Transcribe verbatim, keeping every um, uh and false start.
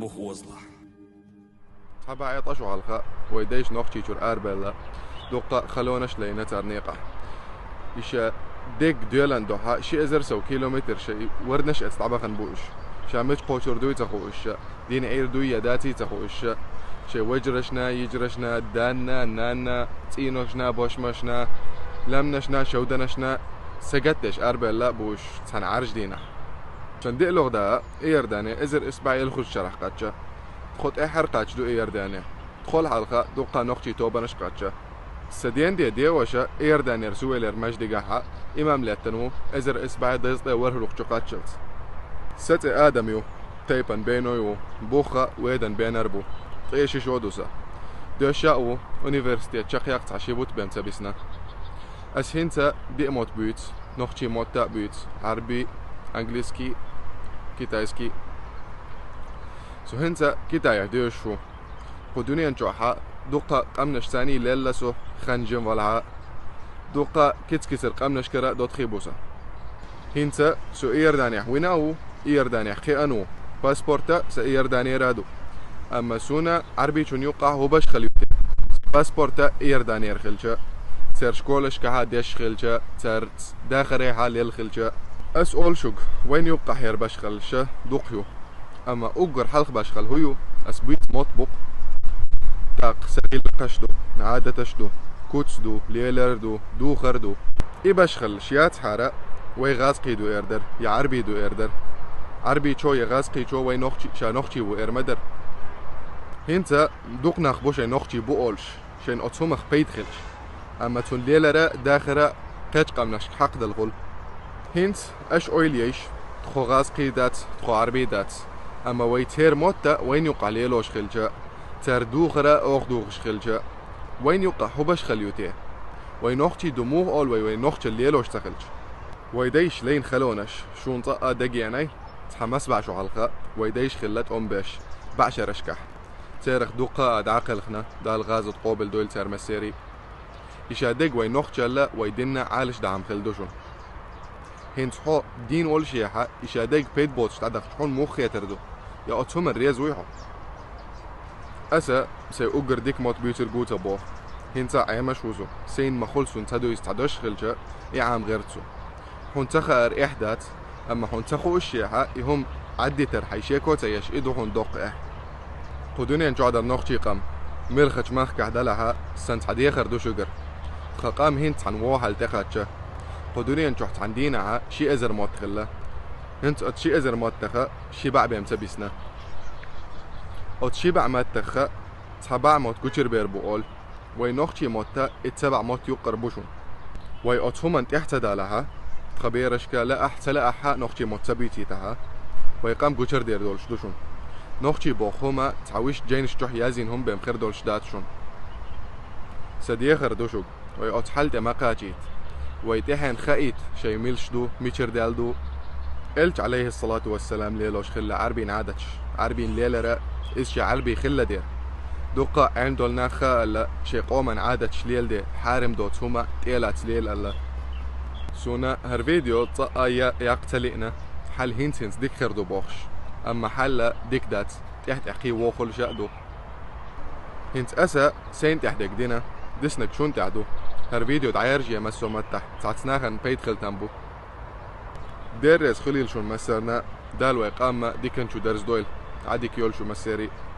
бух озлахь. Цхьа бӀе ткъа шу хьалха вай дайша Нохчийчуьра арабаьлла, дуккха халонаш лайна царна некъахь. Иша дег доьлан дуьхьа ши эзар сов километр шайн варнаш эца дӀабахана бу уьш. Ша мича кхочур дуй ца хууш, дин Ӏийр дуй я даций ца хууш, шайн вежарашна, йижарашна, данна, нанна, цӀийношна, бошмашна, лаьмнашна, шовданашна сагатдеш арабаьлла бу уьш цхьана Ӏаьржа дийнахь. Шайн диълагӀа да Иордане эзар исс бӀе ялхлагӀчу шарахь кхаьчча. Тхо тӀаьххьара кхаьчна ду Иордане. Тхол хьалха дуккха нохчий тобанаш кхаьчча. Сан денде деваша Иорданера сувелер маьждигехь имам лаьттина ву эзар исс бӀе дезткъе ворхӀалгӀачу кхаччалц. Сан цӀе Адам ю, тайпана беной ву, бух а Ведан бенар бу. Ткъе ши шо ду сан. Доьшша а ву, университет чекхъяккха цхьа ши бутт бен ца бисна. Ас хӀинца диъ мотт буьйцу, нохчий мотт а буьйцу: Ӏарби, английский, китайский. Со хӀинца Китайхь доьшуш ву. Кху дуьнен чохь дуккха къаьмнаш царний лелла со, хан жин валахь а. Дуккха кица-кицара къаьмнашкара а доттагӀий бу сан. ХӀинца со Иорданехь вина а ву, Иорданехь кхиъна а ву. Паспорт а сан Иорданера а ду. Амма суна Ӏарбичун юккъахь хӀун башхалла ю те? Паспорт а Иорданера хилча, церан школашкахь дешаш хилча, церан дахарехь лелла хилча. Ас олу шуьга, вайна юккъахь хӀара башхаллаш дукха ю. Амма уггар хьалха башхалла хӀун ю, ас буьйцу мотт бу-кх. ТӀаккха сан гӀиллакхаш ду, Ӏадаташ ду, куц ду, лелар ду, духар ду. И башхаллаш яцахьара, вай гӀазкхий ду эр дара, я Ӏарбий ду эр дара. Ӏарбичо я гӀазкхичо вай нохчи, ша нохчий ву эр ма дара. ХӀинца дукха нах бу шайн нохчий бу олуш, шайна оцу хӀумах пайда хилча. Амма цунна лелара, дахара кхечу къаьмнашка хьакхадала хуьлу. ХӀинца аша ойла ейша, тхо гӀазкхий дац, тхо Ӏарбий дац. Амма вай церан мотт а вайна юккъахь лелош хилча, церан духар а оха духуш хилча, вайна юккъахь хӀун башхалла ю те? Вай нохчий ду муха олу вай, вай нохчалла лелош ца хилча? Вай дайша лайна халонаш шуна цкъа а дагеанай, цхьа масса бӀе шо хьалха вай дайша хилла тӀом беш бӀе шерашкахь. Церах дуккха а дӀа а кхелхина, Дала гӀазот къобал дойла церан массеран. И ша дег вай нохчалла, вай динна Ӏалашдахьа хилла ду шуна. ХӀинца хьо дийна волушехь, и ша дег пайда боцуш дӀадахча хьуна муха хетар ду? Я оцу хӀуманна реза вуй хьо? Аса сайн уггар дика мотт буьйцург ву ца боху. ХӀинца а Ӏемаш ву со, сайна ма-хуьллу суна ца дуьйцу цхьа дош хилча, и Ӏама гӀерта со. Хьуна ца хаар эхь дац, амма хьуна ца хуушшехь, и хӀума Ӏаддитар хьайн шеко ца еш, и ду хьуна доккха эхь. Кху дуьнен чохь дан нохчий къам муьлххачу махкахь далахь, сан цхьа дехар ду шуьгара. Тхан къам хӀинца цхьана вон хьал тӀекхаьчча. Кху дуьнен чохь цхьана дийнахь ши эзар мотт хилла. ХӀинца оцу ши эзар маттах ши бӀе бен ца бисна. Оцу ши бӀе маттах цхьа бӀе мотт гучуьра бер бу олу. Вай нохчий мотт а и цхьа бӀе мотт юккъара бу шуна. Вай оцу хӀуманна тӀаьхьа ца далахь, тхан берашка лаахь а, ца лаахь а нохчий мотт ца буьйцийтахь, вай къам гучуьра дер долуш ду шуна. Нохчий боху хӀума цхьа вуьшта жайнаш чохь язйина хӀума бен хир долуш дац шуна. Сан дехар ду шуьга, вай оцу хьал тӀе ма кхачийта. Вай тӀаьхьенна хаийта, шайн милаш ду, мичара даьлла ду. Элча, Ӏалайхиссалату вассалам, лелош хилла Ӏарбийн Ӏадаташ, Ӏарбийн лелар а, иза ша Ӏарбий хилла дера. Дуккха а Ӏелам долу нах а аьлла, шайн къоман Ӏадаташ леладе, хьарам доцу хӀума тӀелаца лела аьлла. Суна хӀара видео цкъа а я яккха ца лиъна, хьал хӀинца-хӀинца дика хир ду бохуш. Амма хьал дика дац, тӀаьхь-тӀаьхь кхин вохуьлуш а ду. ХӀинца аса сайна тӀехь дерг дина, диснарг шуна тӀехь ду. ХӀара видео дӀаяьржае массо а маттахь, цхьацца нахана пайда хила там бу. Дерриза хуьлийла шуна массарна, Дала вай къам диканчу дарздойла, Ӏа дика йойла шу массерий.